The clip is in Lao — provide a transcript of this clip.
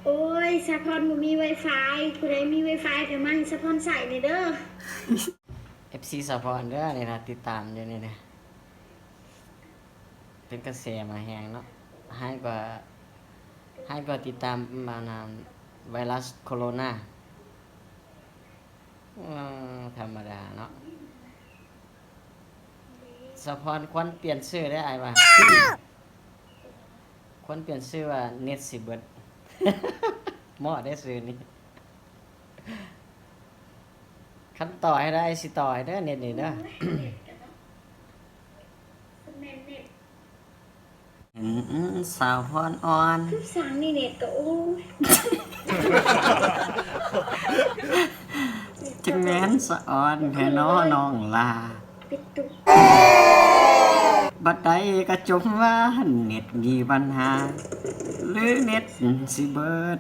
ໂອ້ຍ ສາວພອນບໍ່ມີໄວຟາຍ ຜູ້ໃດມີໄວຟາຍກໍມາໃຫ້ສາວພອນໃຊ້ແດ່ເດີ. ເອັຟຊີສາວພອນເດີ ນີ້ນະ ຕິດຕາມຢູ່ນີ້ນະ ເປັນກະແສມາແຮງເນາະ ຮ້າຍກວ່າ ຮ້າຍກວ່າຕິດຕາມ ອັນນັ້ນ ໄວຣັສໂຄໂຣນາ. ເອີ ທຳມະດາເນາະ ສາວພອນຄວນປ່ຽນຊື່ເດ້ ອ້າຍວ່າ ຄວນປ່ຽນຊື່ວ່າເນັດຊິເບິດ ເໝາະເດ້ຊື່ນີ້ ຄັນຕໍ່ໃຫ້ໄດ້ ຊິຕໍ່ໃຫ້ເດີ ເນັດນີ້ເດີ. ເຫັນສາວພອນອ່ອນ ຄືສ້າງນີ້ເນັດກໍ ໂອ້ຍ ຈັ່ງແມ່ນສະອອນແທ້ນໍນ້ອງຫຼ້າ ປິດຕຸ ບັດໃດກໍຈົ່ມວ່າເນັດມີບັນຫາ ຫຼືເນັດຊິເບິດ.